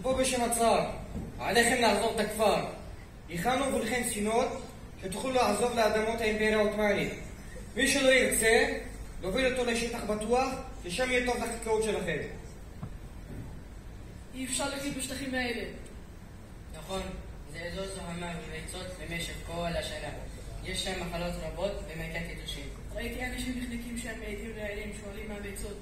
אנחנו פה בשם הצאר. עליכם לעזוב את הכפר. הכנו עבורכם ספינות שתוכלו לעזוב לאדמות האימפריה העות'מאנית. מי שלא ירצה, נוביל אותו לשטח בטוח, ששם יהיה טוב לחקלאות שלכם. אי אפשר לחיות בשטחים האלה. נכון, זה אזור זוהמה וביצות במשך כל השנה. יש שם מחלות רבות ומכת יתושים. ראיתי אנשים נחנקים שם מאדים רעילים שעולים מהביצות.